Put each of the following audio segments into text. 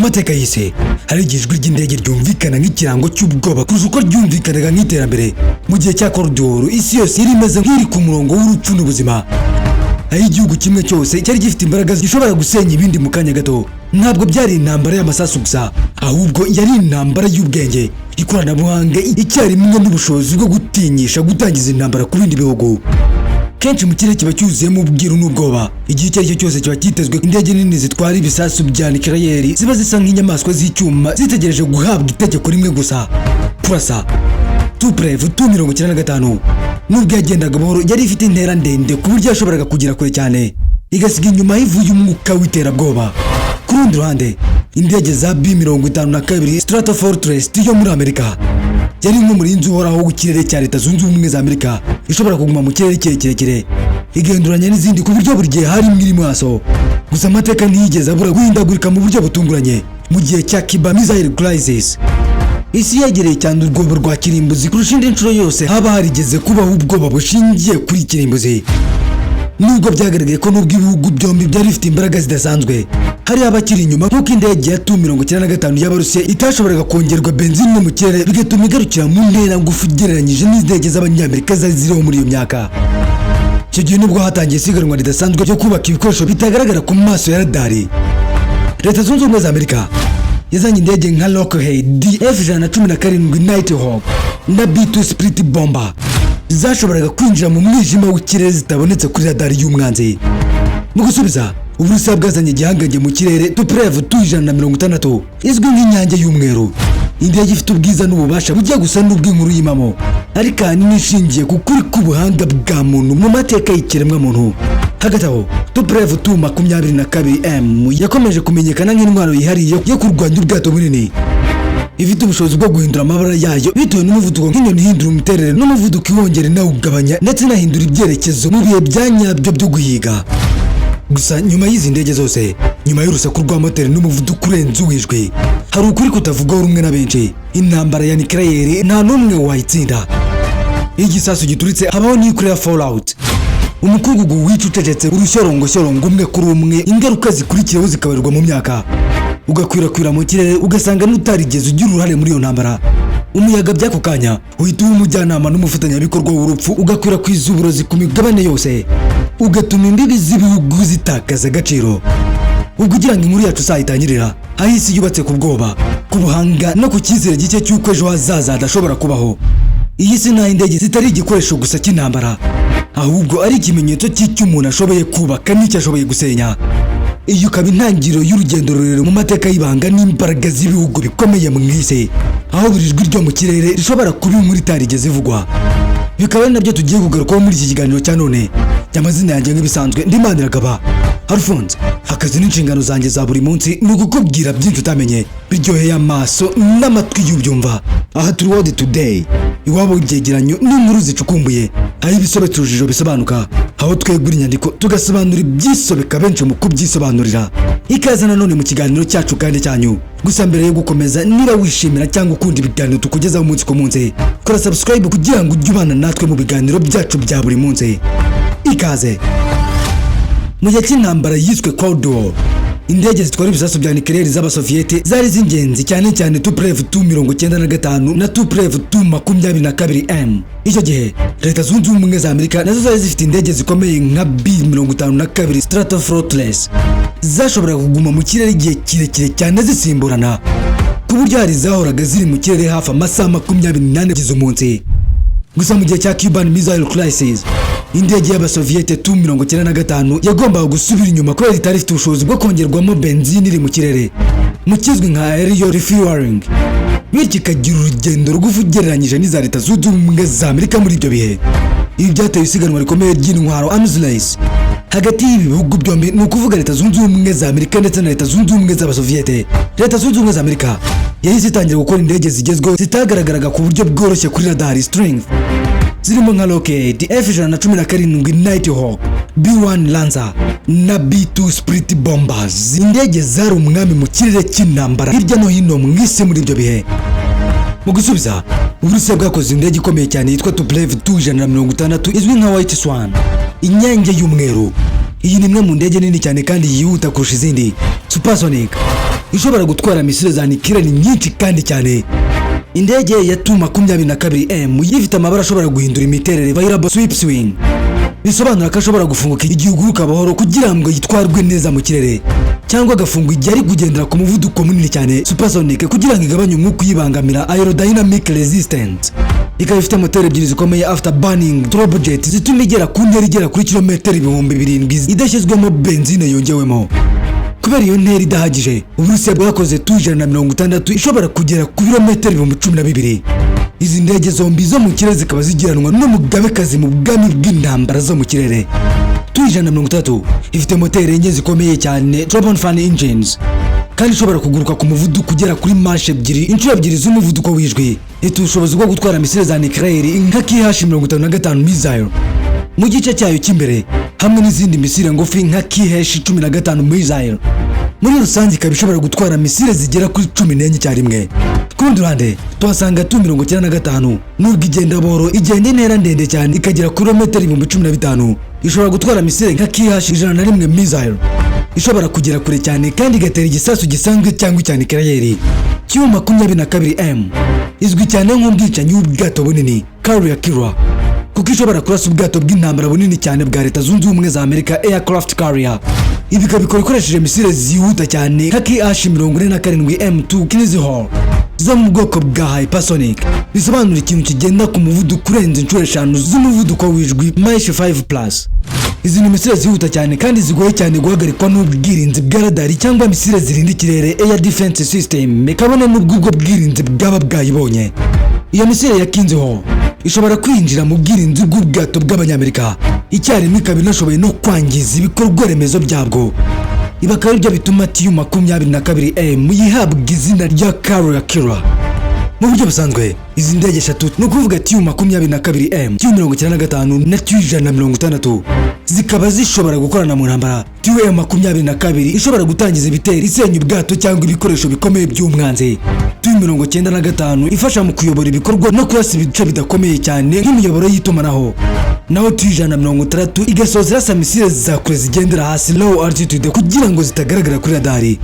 Mateka y'isi, hari igihe ijwi ry'indege ryumvikana nk'ikirango cy'ubwoba kurusha uko ryumvikanaga nk'iterambere. Mu gihe cya Cold War, isi yose yari imeze nk'iri ku murongo w'urupfu n'ubuzima, aho igihugu kimwe cyose cyari gifite imbaraga zishobora gusenya ibindi mu kanya gato. Ntabwo byari intambara y'amasasu gusa, ahubwo yari intambara y'ubwenge, ikoranabuhanga icyarimwe n'ubushobozi bwo gutinyisha gutangiza intambara ku bindi bihugu. Kenshi mu kirere kiba cyuzuyemo ubwiru n'ubwoba. Igihe icyo ari cyo cyose kiba cyitezwe indege nini zitwara ibisasu bya nucléaire, ziba zisa nk'inyamaswa z'icyuma zitegereje guhabwa itegeko rimwe gusa: kurasa. Tupolev Tu 95, nubwo yagendaga buhoro, yari ifite intera ndende ku buryo yashoboraga kugera kure cyane, igasiga inyuma ivuye umwuka w'iterabwoba. Ku rundi ruhande, indege za B 52 Stratofortress yo muri Amerika yari nk'umurinzi uhoraho w'ikirere cya Leta Zunze Ubumwe za Amerika, ishobora kuguma mu kirere kirekire, igahinduranya n'izindi ku buryo buri gihe harimo iri maso. Gusa amateka ntiyigeze abura guhindagurika mu buryo butunguranye. Mu gihe cya Cuban Missile Crisis, isi yegereye cyane urwobo rwa kirimbuzi kurusha indi nshuro yose haba harigeze kubaho ubwoba bushingiye kuri kirimbuzi, nubwo byagaragaye ko nubwo ibihugu byombi byari bifite imbaraga zidasanzwe, hari abakiri inyuma, nk'uko indege ya Tu 95 y'Abarusiya itashoboraga kongerwa benzine mu kirere, bigatuma igarukira mu ntera ngufi ugereranyije n'indege z'Abanyamerika zari ziriho muri iyo myaka. Icyo gihe nubwo hatangiye isiganwa ridasanzwe ryo kubaka ibikoresho bitagaragara ku maso ya radari. Leta Zunze Ubumwe za Amerika yazanye indege nka Lockheed F 117 Nighthawk na B2 Spirit Bomber, zashoboraga kwinjira mu mwijima w'ikirere zitabonetse kuri radari y'umwanzi. Mu gusubiza, Uburusiya bwazanye igihangange mu kirere, Tupolev Tu 160, izwi nk'Inyange y'Umweru, indege ifite ubwiza n'ububasha bujya gusa n'ubw'inkuru y'impamo, ariko ahanini ishingiye ku kuri k'ubuhanga bwa muntu mu mateka y'ikiremwamuntu. Hagati aho, Tupolev Tu 22 M yakomeje kumenyekana nk'intwaro yihariye yo kurwanya ubwato bunini, ifite ubushobozi bwo guhindura amabara yayo bitewe n'umuvuduko nk'inyoni ihindura imiterere n'umuvuduko, iwongera inawugabanya, ndetse inahindura ibyerekezo mu bihe bya nyabyo byo guhiga. Gusa nyuma y'izi ndege zose, nyuma y'urusaku rwa moteri n'umuvuduko urenze uw'ijwi, hari ukuri kutavugwaho rumwe na benshi: intambara ya nucléaire nta n'umwe wayitsinda. Iyo igisasu gituritse, habaho nuclear fallout, umukungugu wica ucecetse, urushyoroshyorongo umwe kuri umwe, ingaruka zikurikiyeho zikabarirwa mu myaka, ugakwirakwira mu kirere, ugasanga n'utarigeze ugira uruhare muri iyo ntambara. Umuyaga by'ako kanya uhita uba umujyanama n'umufatanyabikorwa w'urupfu, ugakwirakwiza uburozi ku migabane yose, ugatuma imbibi z'ibihugu zitakaza agaciro. Ubwo ugira ngo inkuru yacu izayitangirira aho isi yubatse ku bwoba, ku buhanga no ku cyizere gike cy'uko ejo hazaza hadashobora kubaho. Iyi si nta indege zitari igikoresho gusa cy'intambara, ahubwo ari ikimenyetso cy'icyo umuntu ashoboye kubaka n'icyo ashoboye gusenya. Iyo ukaba intangiriro y'urugendo rurerure mu mateka y'ibanga n'imbaraga z'ibihugu bikomeye mu isi, aho buri jwi ryo mu kirere rishobora kuba inkuru itarigeze ivugwa, bikaba ari nabyo tugiye kugarukaho muri iki kiganiro cya none. Amazina yanjye nk'ibisanzwe ndi Maniragaba Alphonse. Akazi n'inshingano zanjye za buri munsi ni ukukubwira byinshi utamenye, biryoheye amaso n'amatwi y'ubyumva. Aha turi World Today, iwabo w'ibyegeranyo n'inkuru zicukumbuye, aho ibisobetse urujijo bisobanuka, aho twegura inyandiko tugasobanura ibyisobeka benshi mu kubyisobanurira. Ikaze nanone mu kiganiro cyacu kandi cyanyu. Gusa mbere yo gukomeza, niba wishimira cyangwa ukunda ibiganiro tukugezaho umunsi ku munsi, kora subscribe kugira ngo ujye ubana natwe mu biganiro byacu bya buri munsi. Ikaze. Mu gihe cy'intambara yiswe Cold War, indege zitwara ibisasu bya nucléaire z'Abasoviyete zari z'ingenzi cyane cyane, Tupolev Tu 95 na Tupolev Tu 22 M. Icyo gihe Leta Zunze Ubumwe za Amerika nazo zari zifite indege zikomeye nka B 52 Stratofortress, zashoboraga kuguma mu kirere igihe kirekire cyane zisimburana, ku buryo hari zahoraga ziri mu kirere hafi amasaha 24 agize umunsi. Gusa mu gihe cya Cuban Missile Crisis, indege y'Abasoviyete Tu 95 yagombaga gusubira inyuma kubera itari ifite ubushobozi bwo kongerwamo benzine iri mu kirere, mu kizwi nka aerial refueling, bityo ikagira urugendo rugufi ugereranyije n'iza Leta Zunze Ubumwe za Amerika muri ibyo bihe. Ibi byateye isiganwa rikomeye ry'intwaro, arms race, hagati y'ibi bihugu byombi, ni ukuvuga Leta Zunze Ubumwe za Amerika ndetse na Leta Zunze Ubumwe z'Abasoviyete. Leta Zunze Ubumwe za Amerika yahise itangira gukora indege zigezweho zitagaragaraga ku buryo bworoshye kuri radari, stealth, zirimo nka Lockheed F 117 Nighthawk, B1 Lancer na B2 Spirit Bombers, indege zari umwami mu kirere cy'intambara hirya no hino mu isi muri ibyo bihe. Mu gusubiza, Uburusiya bwakoze indege ikomeye cyane yitwa Tupolev Tu 160, izwi nka White Swan, Inyange y'Umweru. Iyi ni imwe mu ndege nini cyane kandi yihuta kurusha izindi, supersonic. Ishobora gutwara misile za nikireri nyinshi kandi cyane. Indege ya Tu 22 M ifite amababa ashobora guhindura imiterere, variable sweep wing, bisobanura ko ashobora gufunguka igihe uguruka buhoro kugira ngo yitwarwe neza mu kirere, cyangwa agafungwa igihe ari kugendera ku muvuduko munini cyane, supersonic, kugira ngo igabanye umwuka uyibangamira, aerodynamic resistant. Ikaba ifite moteri ebyiri zikomeye, afterburning turbojet, zituma igera ku ntera igera kuri kilometero 7000 idashyizwemo benzine yongewemo. Kubera iyo ntera idahagije, Uburusiya bwakoze Tu 160 ishobora kugera ku birometero 12,000. Izi ndege zombi zo mu kirere zikaba zigiranwa n'umugabekazi mu bwami bw'intambara zo mu kirere. Tu 160 ifite moteri enye zikomeye cyane, turbofan engines, kandi ishobora kuguruka ku muvuduko ugera kuri Mach 2, inshuro ebyiri z'umuvuduko w'ijwi. Ifite ubushobozi bwo gutwara misile za nucléaire nka KH 55 missile mu gice cyayo cy'imbere, hamwe n'izindi misile ngufi nka KH 15 missile. Muri rusange ikaba ishobora gutwara misile zigera kuri 14 icyarimwe. Ku rundi ruhande tuhasanga Tu 95. Nubwo igenda buhoro, igenda intera ndende cyane, ikagera kuri kilometero 15,000. Ishobora gutwara misile nka KH 101 missile, ishobora kugera kure cyane kandi igatera igisasu gisanzwe cyangwa icya nucléaire. Tu 22 M izwi cyane nk'umwicanyi w'ubwato bunini, carrier killer, kuko ishobora kurasa ubwato bw'intambara bunini cyane bwa Leta Zunze Ubumwe za Amerika, aircraft carrier. Ibi ikabikora ikoresheje misile zihuta cyane nka KH 47 M2 Kinzhal zo mu bwoko bwa hypersonic, bisobanura ikintu kigenda ku muvuduko urenze inshuro eshanu z'umuvuduko w'ijwi, Mach 5+. Izi ni misile zihuta cyane kandi zigoye cyane guhagarikwa n'ubwirinzi bwa radari cyangwa misile zirinda ikirere, air defense system, kabone n'ubwo ubwo bwirinzi bwaba bwayibonye. Iyo misile ya Kinzhal ishobora kwinjira mu bwirinzi bw'ubwato bw'Abanyamerika icyarimwe, ikaba inashoboye no kwangiza ibikorwa remezo byabwo. Ibi akaba aribyo bituma Tu 22 M yihabwa izina rya carrier killer. Mu buryo busanzwe, izi ndege eshatu, ni ukuvuga Tu 22 M, Tu 95 na Tu 160, zikaba zishobora gukorana mu ntambara. Tu 22 ishobora gutangiza ibitero isenya ubwato cyangwa ibikoresho bikomeye by'umwanzi, Tu 95 ifasha mu kuyobora ibikorwa no kurasa ibice bidakomeye cyane nk'imiyoboro y'itumanaho, naho Tu 160 igasoza irasa misile za kure zigendera hasi, low altitude, kugira ngo zitagaragara kuri radari.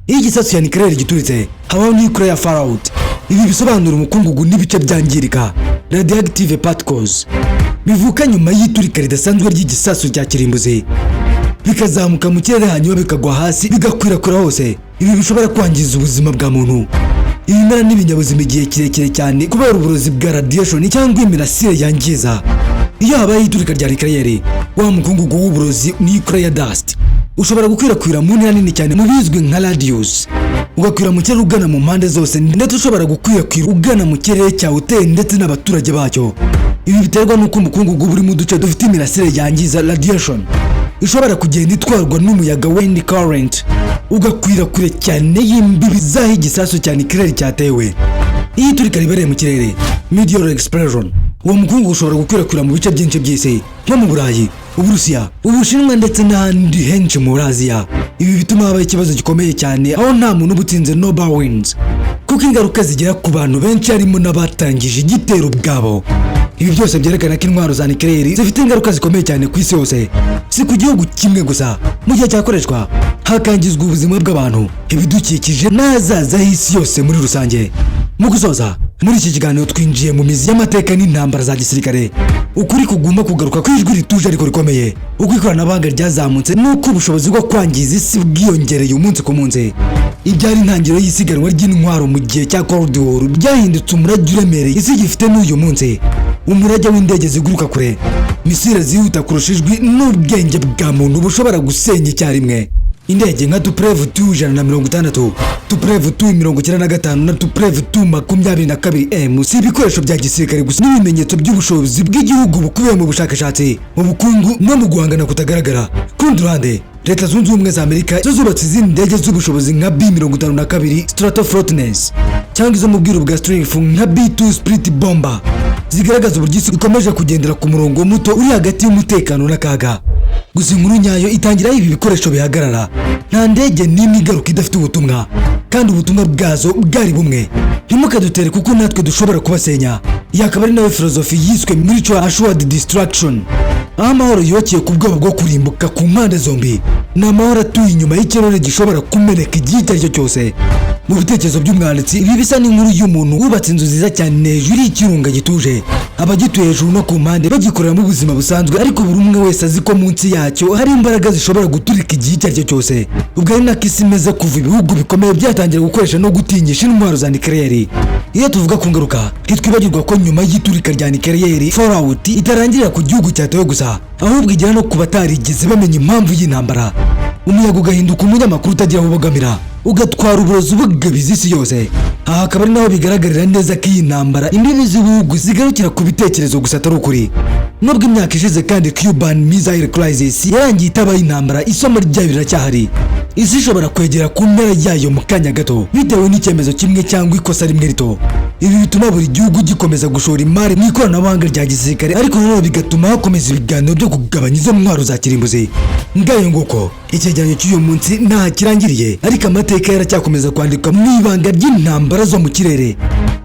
Iyo igisasu cya nucléaire gituritse, habaho nuclear fallout. Ibi bisobanura umukungugu n'ibice byangirika, radioactive particles, bivuka nyuma y'iturika ridasanzwe ry'igisasu cya kirimbuzi, bikazamuka mu kirere hanyuma bikagwa hasi, bigakwirakwira hose. Ibi bishobora kwangiza ubuzima bwa muntu, ibimera n'ibinyabuzima igihe kirekire cyane kubera uburozi bwa radiation cyangwa imirasire yangiza. Iyo habaye iturika rya nucléaire, wa mukungugu w'uburozi, nuclear dust, ushobora gukwirakwira mu ntera nini cyane, mu bizwi nka radius, ugakwira mu kirere ugana mu mpande zose, ndetse ushobora gukwirakwira ugana mu kirere cyawe uteye ndetse n'abaturage bacyo. Ibi biterwa n'uko umukungugu uri mu duce dufite imirasire yangiza, radiation, ishobora kugenda itwarwa n'umuyaga, wind current, ugakwira kure cyane y'imbibi z'aho igisasu cya nucléaire cyatewe. Iyo iturika ribereye mu kirere, meteor explosion, uwo mukungugu ushobora gukwirakwira mu bice byinshi by'isi, nko mu Burayi, Uburusiya, Ubushinwa ndetse n'ahandi henshi muri Aziya. Ibi bituma habaho ikibazo gikomeye cyane aho nta muntu uba utsinze, nobody wins, kuko ingaruka zigera ku bantu benshi, harimo n'abatangije igitero ubwabo. Ibi byose byerekana ko intwaro za nucléaire zifite ingaruka zikomeye cyane ku isi hose, si ku gihugu kimwe gusa, mu gihe cyakoreshwa hakangizwa ubuzima bw'abantu, ibidukikije n'ahazaza h'isi yose muri rusange. Mu gusoza, muri iki kiganiro twinjiye mu mizi y'amateka n'intambara za gisirikare. Ukuri kugomba kugaruka ku ijwi rituje ariko rikomeye: uko ikoranabuhanga ryazamutse n'uko ubushobozi bwo kwangiza isi bwiyongereye umunsi ku munsi, ibyari intangiriro y'isiganwa ry'intwaro mu gihe cya Cold War byahindutse umurage uremereye isi gifite n'uyu munsi, umurage w'indege ziguruka kure, misile zihuta kurusha ijwi n'ubwenge bwa muntu bushobora gusenya icyarimwe. Indege nka Tupolev Tu 160, Tupolev Tu 95 na Tupolev Tu 22 M si ibikoresho bya gisirikare gusa, n'ibimenyetso by'ubushobozi bw'igihugu bukubiye mu bushakashatsi, mu bukungu no mu guhangana kutagaragara. Ku rundi ruhande, Leta Zunze Ubumwe za Amerika zo zubatse izindi ndege z'ubushobozi nka B 52 Stratofortress cyangwa izo mu bwiru bwa stealth nka B2 Spirit Bomber, zigaragaza uburyo isi ikomeje kugendera ku murongo muto uri hagati y'umutekano n'akaga. Gusa inkuru nyayo itangira aho ibi bikoresho bihagarara. Nta ndege n'imwe igaruka idafite ubutumwa, kandi ubutumwa bwazo bwari bumwe: "Ntimukadutere kuko natwe dushobora kubasenya." Iyi akaba ari nayo filozofi yiswe mutual assured destruction. Aho amahoro yubakiye ku bwoba bwo kurimbuka ku mpande zombi, ni amahoro atuye inyuma y'ikirere gishobora kumeneka igihe icyo ari cyo cyose. Mu bitekerezo by'umwanditsi, ibi bisa n'inkuru y'umuntu wubatse inzu nziza cyane hejuru y'ikirunga gituje, abagituye hejuru no ku mpande bagikoreramo ubuzima busanzwe, ariko buri umwe wese azi ko munsi yacyo hari imbaraga zishobora guturika igihe icyo ari cyo cyose. Ubwo ari nako isi imeze kuva ibihugu bikomeye byatangira gukoresha no gutinyisha intwaro za nucléaire. Iyo tuvuga ku ngaruka, ntitwibagirwa ko nyuma y'iturika rya nucléaire, fallout itarangirira ku gihugu cyatewe gusa, ahubwo igera no ku batarigeze bamenya impamvu y'intambara. Umuyaga ugahinduka umunyamakuru utagira aho ubogamira, ugatwara uburozi bugabiza isi yose. Aha akaba ari naho bigaragarira neza ko iyi ntambara imbibi z'ibihugu zigarukira ku bitekerezo gusa, atari ukuri. Nubwo imyaka ishize kandi Cuban Missile Crisis yarangiye itabaye intambara, isomo ryayo riracyahari. Isi ishobora kwegera ku mpera yayo mu kanya gato bitewe n'icyemezo kimwe cyangwa ikosa rimwe rito. Ibi bituma buri gihugu gikomeza gushora imari mu ikoranabuhanga rya gisirikare, ariko nanone bigatuma hakomeza ibiganiro byo kugabanya izo ntwaro za kirimbuzi. Ngayo nguko, icyegeranyo cy'uyu munsi nta kirangiriye, ariko amateka yaracyakomeza kwandikwa mu ibanga ry'intambara zo mu kirere,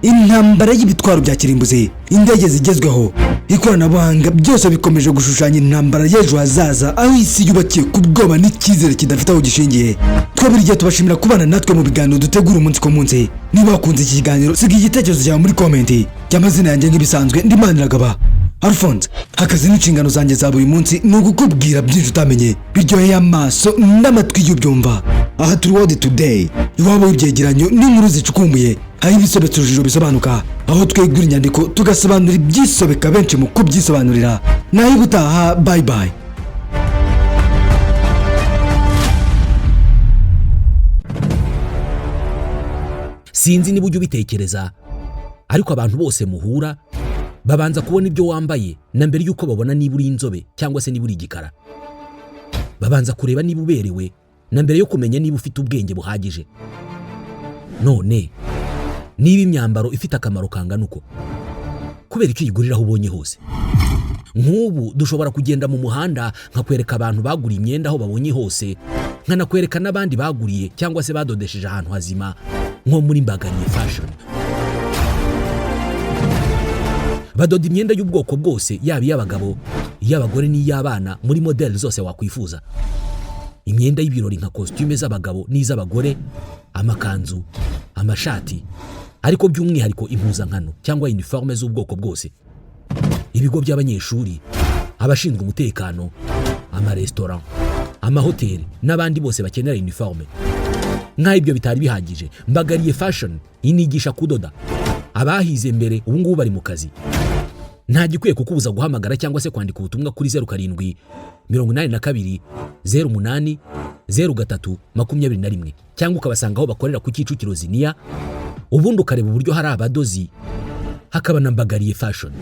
intambara y'ibitwaro bya kirimbuzi. Indege zigezweho, ikoranabuhanga, byose bikomeje gushushanya intambara y'ejo hazaza, aho isi yubakiye ku bwoba n'icyizere kidafite aho gishingiye. Twaburi gihe tubashimira kubana natwe mu biganiro dutegura umunsi ku munsi. Niba wakunze iki kiganiro, siga igitekerezo cyawe muri comment. Y'amazina yanjye nk'ibisanzwe, ndi Maniragaba Alphonse. Akazi n'inshingano zanjye za buri munsi ni ugukubwira byinshi utamenye, biryoheye amaso n'amatwi y'ubyumva. Aha turi World Today, iwabo w'ibyegeranyo n'inkuru zicukumbuye, aho ibisobetse urujijo bisobanuka, aho twegura inyandiko tugasobanura ibyisobeka benshi mu kubyisobanurira. Naho ubutaha, bye bye. Sinzi niba ujya ubitekereza, ariko abantu bose muhura babanza kubona ibyo wambaye na mbere y'uko babona niba uri inzobe cyangwa se niba uri igikara. Babanza kureba niba uberewe na mbere yo kumenya niba ufite ubwenge buhagije. None niba imyambaro ifite akamaro kangana uko, kubera icyo uyigurira aho ubonye hose? Nk'ubu dushobora kugenda mu muhanda nkakwereka abantu baguriye imyenda aho babonye hose, nkanakwereka n'abandi baguriye cyangwa se badodesheje ahantu hazima, nko muri Mbagariye Fashion. Badoda imyenda y'ubwoko bwose, yaba iy'abagabo, iy'abagore n'iy'abana, muri modeli zose wakwifuza. Imyenda y'ibirori nka kositime z'abagabo n'iz'abagore, amakanzu, amashati, ariko by'umwihariko impuzankano cyangwa uniforme z'ubwoko bwose, ibigo by'abanyeshuri, abashinzwe umutekano, amaresitora, amahoteli n'abandi bose bakenera uniforme. Nk'aho ibyo bitari bihagije, Mbagariye Fashion inigisha kudoda. Abahize mbere ubu ngubu bari mu kazi. Nta gikwiye kukubuza guhamagara cyangwa se kwandika ubutumwa kuri 0782 08 03 21, cyangwa ukabasanga aho bakorera ku Kicukiro Ziniya, ubundi ukareba uburyo hari abadozi hakaba na Mbagariye Fashion.